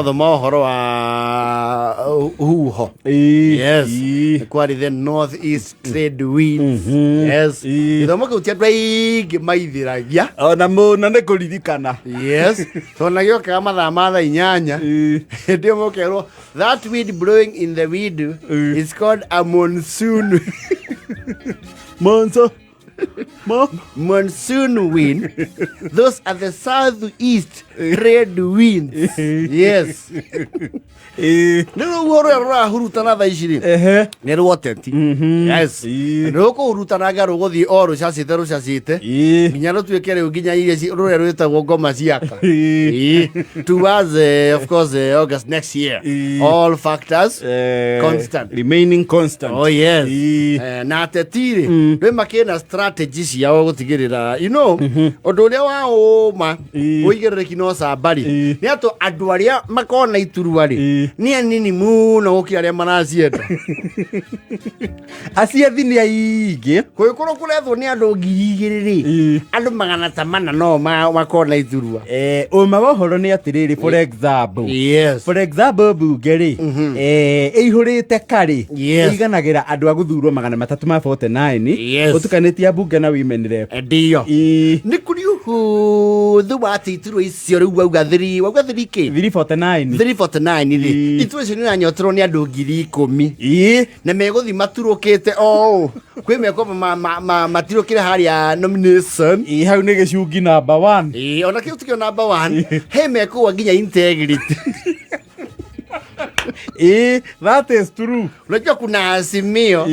Thoma ũhoro wa huho. Yes. Kwarĩ the north east trade winds. Yes. Gĩthomo kĩu ti andũ aingĩ maithĩragia. Ona mũno nĩ kũririkana. Yes, tondũ na gĩokaga mathaa ma thaa 8. Hĩndĩ ĩyo mũkerwo that wind blowing in the wind is called a monsoon. Monso mo. Monsoon wind. Those are the southeast trade winds. Yes. Nĩ rũhuho rũrĩa rũrahurutana thaa ici rĩ, nĩ rwa ũteti. Yes. Nĩ rũkũhurutananga, rũgũthiĩ o rũcacĩte rũcacĩte nginya rũtuĩke rĩu nginya iria rũrĩa rwĩtagwo ngoma ciaka. Towards of course August next year. All factors constant. Remaining constant. Oh yes. Na ateti rĩ, rĩ makĩna strategy ciao gũtigĩrĩra ũndũ ũrĩa wa ũma ũigĩrĩrĩki no cambari nĩ atĩ andũ arĩa makona iturwa rĩ nĩ anini mũno gũkĩra arĩa maracienda. Aciethi nĩ aingĩ. Kũngĩkorwo kũrethwo nĩ andũ 2000 rĩ, andũ magana ta mana no makona iturwa. Ũma wa ũhoro nĩ atĩrĩrĩ, for example, for example, mbunge rĩ, ĩihũrĩte karĩ, ĩiganagĩra andũ a gũthurwo 349, ũtukanĩtie ambunge na women rep. Ndio. Nĩ kũrĩ ũhũthũ wa atĩ iturwa icio rĩu wauga thiri, wauga thiri kĩ? 349. 349 rĩ, iturwa icio nĩ ũranyoterwo nĩ andũ 10,000 na megũthiĩ maturũkĩte o ũũ kwĩ mekwamba matirũkĩre harĩa nomination. Ĩĩ, hau nĩ gĩcungi number one. Ĩĩ, ona kĩu tikĩo number one, he mekũgwa nginya integrity. Ĩĩ, that is true. Unajua kuna Azimio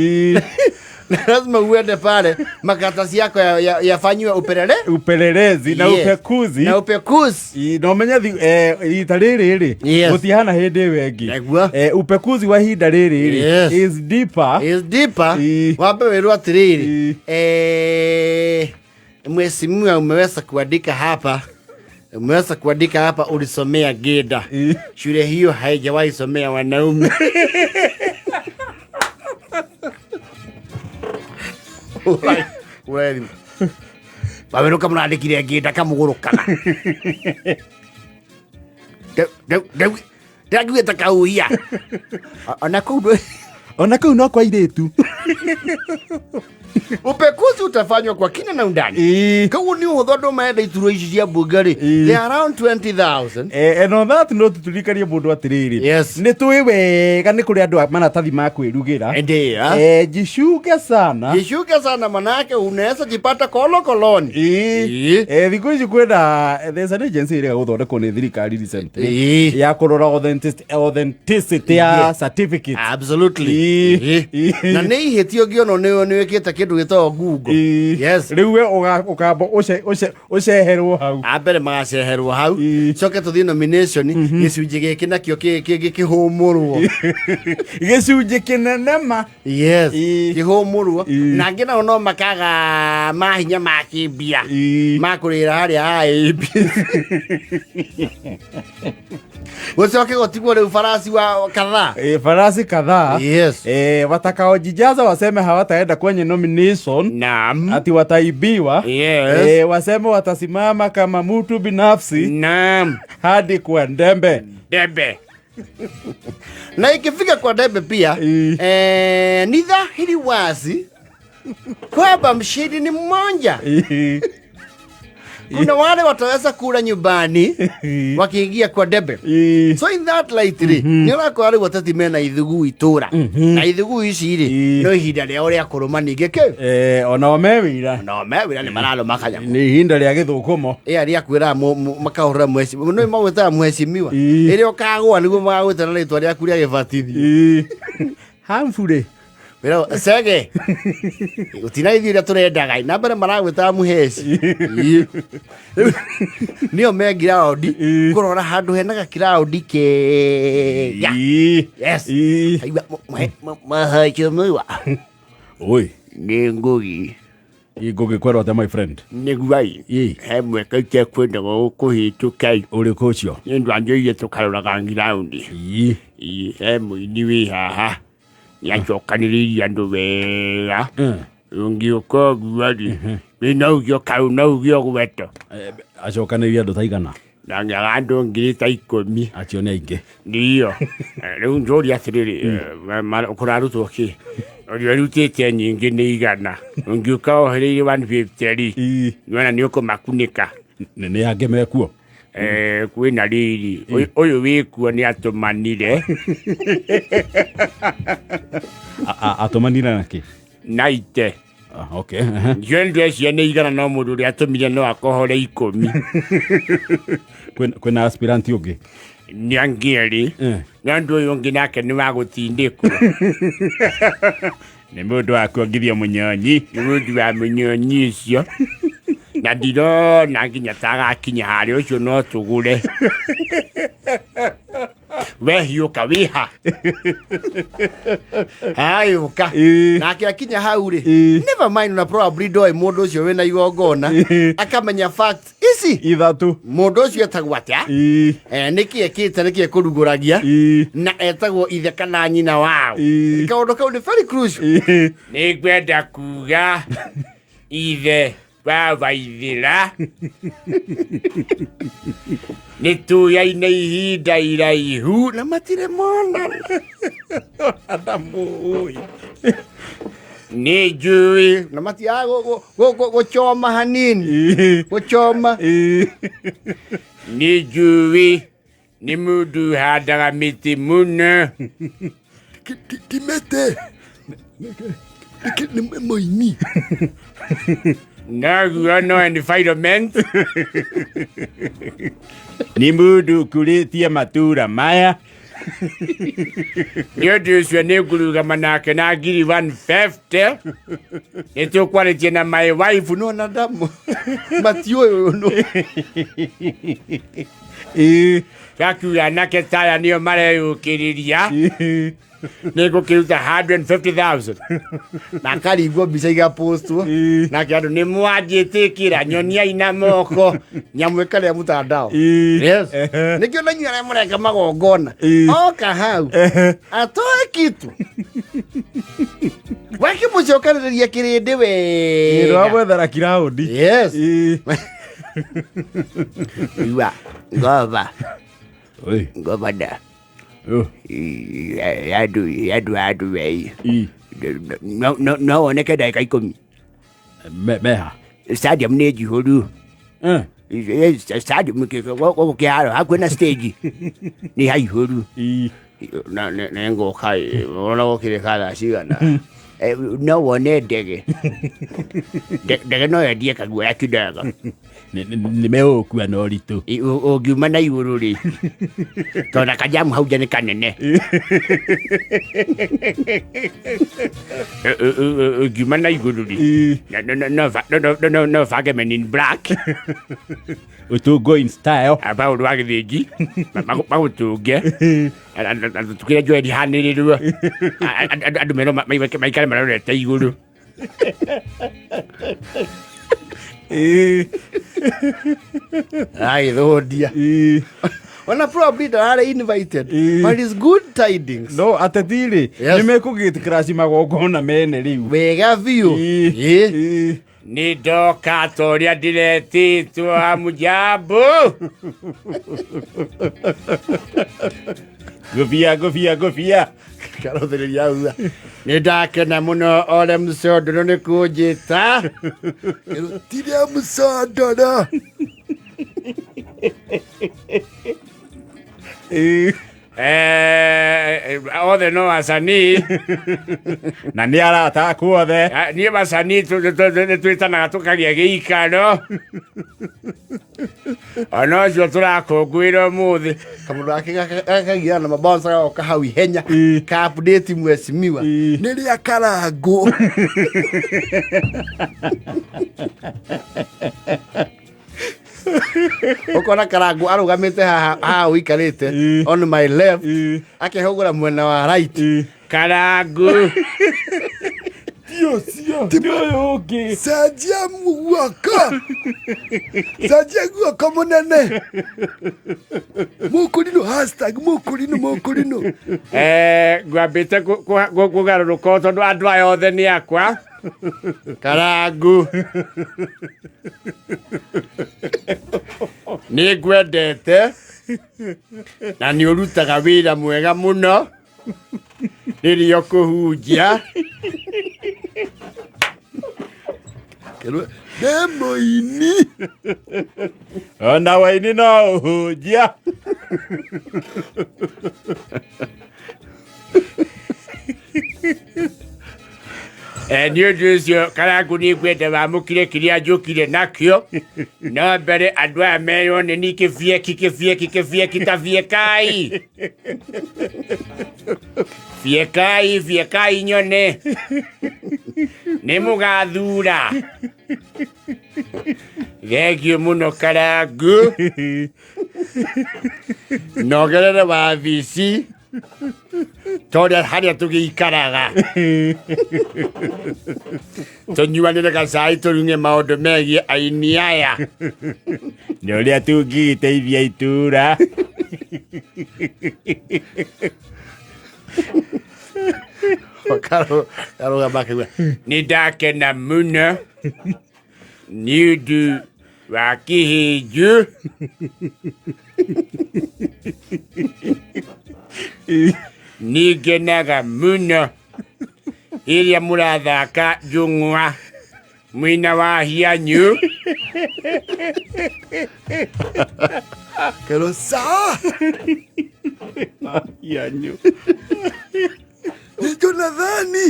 na lazima uende pale makaratasi yako yafanyiwe upelele Upelelezi na upekuzi. Na upekuzi. Ĩĩ, na ũmenye rita rĩrĩ rĩ, gũtihana hĩndĩ ĩyo ĩngĩ. Nĩguo. Upekuzi wa ihinda rĩrĩ rĩ is deeper. Is deeper. Wambe wĩrwo atĩrĩrĩ, mheshimiwa, umeweza kuandika hapa, umeweza kuandika hapa ulisomea Geda. Shule hiyo haijawahi somea wanaume. Wewe wawĩrũka mũrandĩkire ngĩnda kamũgũrũkaga ndĩrangiugĩte kauhia ona kũu Ona kũu no kwa airĩtu. Upekuzi utafanywa kwa kina na undani. Koguo nĩ ũhũthũ andũ marenda iturwa ici cia mbunge rĩ, they are around 20,000. And on that note, turirikanie mũndũ atĩrĩrĩ, nĩ tũĩ wega nĩ kũrĩ andũ a maratathi ma kwĩrugĩra. Ndio. Jichunge sana. Jichunge sana, manake unaweza jipata kolokoloni. Thikũ ici kwĩna, there's an agency ĩrĩa gũthondekwo nĩ thirikari recently ya kũrora authenticity ya certificate. Na nĩ ihĩtio ngĩonwo nĩ wĩkĩte kĩndũ gĩtagwo Google. Rĩu we ũkamba ũceherwo hau. A mbere magaceherwo hau. Coke tũthiĩ nomination, gĩcunjĩ gĩkĩ nakĩo kĩhũmũrwo. Gĩcunjĩ kĩnene ma. Yes. Kĩhũmũrwo. Na angĩ nao no makaga mahinya ma kĩmbia ma kũrĩra harĩa IEBC. Gũcoke gũtigwo rĩu farasi wa kadhaa. Farasi kadhaa. Watakaojijaza waseme hawataenda kwenye nomination. Ati wataibiwa. Waseme watasimama kama mtu binafsi. Hadi kwa ndembe. Ndembe. Na ikifika kwa debe pia, ni dhahiri wazi kwamba mshindi ni mmoja. Kuna wale wataweza kula nyumbani wakiingia kwa debe. So in that light rĩ, nĩ ũrakora rĩu ateti mena ithugu itũra na ithugu ici rĩ, no ihinda rĩao rĩa kũrũma ningĩ kĩ. Onao me wĩra. No me wĩra, nĩ mararũma kanyamũ. Nĩ ihinda rĩa gĩthũkũmo. Ĩ arĩa kwĩraga makahũrĩra mheshimiwa, nĩ magwĩtaga mheshimiwa. Ĩrĩa ũkagũa nĩguo magagwĩta na rĩtwa rĩaku rĩa gĩbatithio. Humphrey. Wĩragwo cege gũtina ithuĩ ũrĩa tũrendaga na mbere maragwĩtaga mũheci. Rĩu nĩo me ngiraũndi kũrora handũ hena gakiraũndi kega. Yes. Aigua, mheshimiwa. Oi. Nĩ Ngũgi. Ngũgĩkwerwo atĩa, my friend? Nĩguo he mweke itekwendaga gũkũhĩtũka. Ũrĩkũ ũcio? Nĩ ũndũ anjĩire tũkaroraga ngiraũndi. Ĩ, he mũini wĩ haha nĩacokanĩrĩirie andũ wega. Ũngĩũka ũguo rĩ, wĩ no uge kau no uge ũgweto. Acokanĩrĩrie andũ ta igana? Ndanyaga andũ 10,000. Acio nĩ aingĩ. Ndiyo. Rĩu njũria atĩrĩrĩ, kũrarutwo kĩ? Ũrĩa ũrutĩte nyingĩ nĩ 100. Ũngĩũka wohereire 150 rĩ, nĩwona nĩ ũkũmakunĩka. Nĩ angĩ mekuo. Kwĩna rĩrĩ, ũyũ wĩkuo nĩ atũmanire. Atũmanire na kĩ? Na ite. Okay. Ndiũĩ ndweciria nĩ 100 no mũndũ ũrĩa atũmire no akohore 10. Kwĩna aspirant ũngĩ? Nĩ angĩ erĩ. No ũndũ ũyũ ũngĩ nake nĩ wa gũtindĩkwo. Nĩ mũndũ wa kuongithio mũnyonyi. Nĩ mũndũ wa mũnyonyi ũcio. Na ndirona nginya ta agakinya harĩa ũcio no tũgũre. We hiũka wĩha. Ayũka. Nake akinya hau rĩ. Never mind na probably ndoĩ mũndũ ũcio wĩna igongona. Akamenya fact ici. 3. Mũndũ ũcio etagwo atĩa? Nĩkĩ ekĩte, nĩkĩ ekũrugũragia? Na etagwo ithe kana nyina wao. Kaũndũ kau nĩ very crucial. Nĩ ngwenda kuga ithe wa Waithĩra nĩ tũyaine ihinda iraihu na matirĩ monana. Ndamũĩ. Nĩ njũĩ na matiaga gũchoma hanini. Gũchoma. Nĩ njũĩ nĩ mũndũ ũhandaga mĩtĩ mũno. Ti mĩtĩ. Nĩ mũini. Naguo no environment. Nĩ mũndũ ũkũrĩtie matũra maya. Nĩ ũndũ ũcio nĩ ngũrũgama nake na ngiri 150. Nĩ tũkwarĩtie na my wife. No na ndamu. Matiũĩ ũyũ nũ. Gakiuga anake taya nĩo mareyũkĩrĩria. Nĩ ngũkĩruta 150,000. Na akaringwo mbica igapostwo. Nake andũ nĩ mwanjĩtĩkĩra, nyoniai na moko. Nyamũ ĩkarĩa mtandao. Yes. Nĩkĩo na inyuĩ arĩa mũreka magongona. Oka hau. Atoe kitu. Wakĩmũcokanĩrĩria kĩrĩndĩ wega. Rwamwethera kiraũndi. Yes. Iwa, ngova. Oi. Ngova da. Oh. Yadu, yadu, wei. No, no, no woneke ndagĩka 10. Meha. Stadium nĩ njihũru. Stadium gũkũ kĩharo hakuhĩ na stage. Nĩ haihũru. Na, nĩ ngũka, wona gũkĩrĩ ka thaa cigana. No wone ndege. Ndege no yendie kaguoya kidogo. Nĩ megũkua na ũritũ. Ũngiuma na igũrũ rĩ. Tondũ kajamu hau nja nĩ kanene. Ũngiuma na igũrũ rĩ. No bange Men in Black. Ũtũngwo in style. Paũlũ wa Gĩthĩnji. Magũtũnge. Tũkĩre njoeri hanĩrĩrwo. Andũ merwo maikare marorete igũrũ. Agĩthũndia. Ona probably ndararĩ invited. But it's good tidings. No, ateti rĩ, Yes. nĩ mekũgĩtĩkĩra magongona mene rĩu. Wega biũ. Nĩ ndoka ta ũrĩa ndĩretĩtwo amujambo. Ngũbia, ngũbia, ngũbia. Karothĩrĩria auga. Nĩ ndakena mũno ole mũcondoro nĩ kũnjĩta. Tiria mũcondoro. Othe no wasanii. Na nĩ arata aku othe. Niĩ wasanii nĩ twĩtanaga tũkagĩa gĩikaro. Ona ũcio tũrakũngũĩra ũmũthĩ. Kamũndũ gake gakagiana na mabouncer gagoka hau ihenya. Ka update mheshimiwa. Nĩ rĩa karangũ. Ũkona karangũ arũgamĩte haha, haha ũikarĩte on my left, akehũgũra mwena wa right. Karangũ. Ti ũcio, ti ũyũ ũngĩ. Cenjia guoko. Cenjia guoko mũnene. Mũkũrinũ hashtag mũkũrinũ, mũkũrinũ. Ngwambĩte kũgarũrũka tondũ andũ aya othe nĩ akwa. Karangũ. Nĩ ngwendete na nĩ ũrutaga wĩra mwega mũno rĩrĩa ũkũhunjia. Kerwo, ndĩ mũini. Ona waini no ũhunjia. Nĩ ũndũ ũcio Karangu nĩ ngwenda wamũkire kĩrĩa njũkire nakĩo, no mbere andũ aya merwo nĩ ni kĩbieki kĩbieki kĩbieki ta biekai biekai biekai nyone nĩ mũgathura. Thengiũ mũno Karangu, nogerere wabici torĩa harĩa tũgĩikaraga tũnyuanĩre gacai tũrung'e maũndũ megiĩ aini aya nĩ ũrĩa tũngĩgĩteithia itũra. Karũgama akauga, nĩ ndakena mũno nĩ ũndũ wa kĩhĩnju. Nĩ ngenaga mũno ĩrĩa mũrathaka njũng'wa mwĩna wa hianyu. Kerwo, saa Hianyu. Ni Jonathani.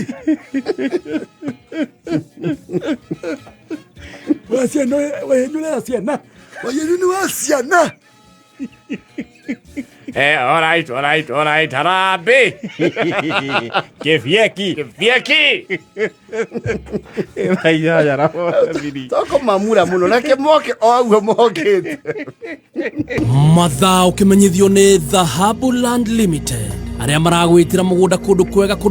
Wa ciana, wahianyu wa ciana. Wahianyu nĩ wa ciana. All right, all right, all right, harambee. Kĩbieki. Kĩbieki. Toko mamura mũno reke moke o ũguo mokĩte. Mathaa ũkĩmenyithio nĩ Dhahabu Land Limited arĩa maragwĩtĩra mũgũnda kũndũ kwega.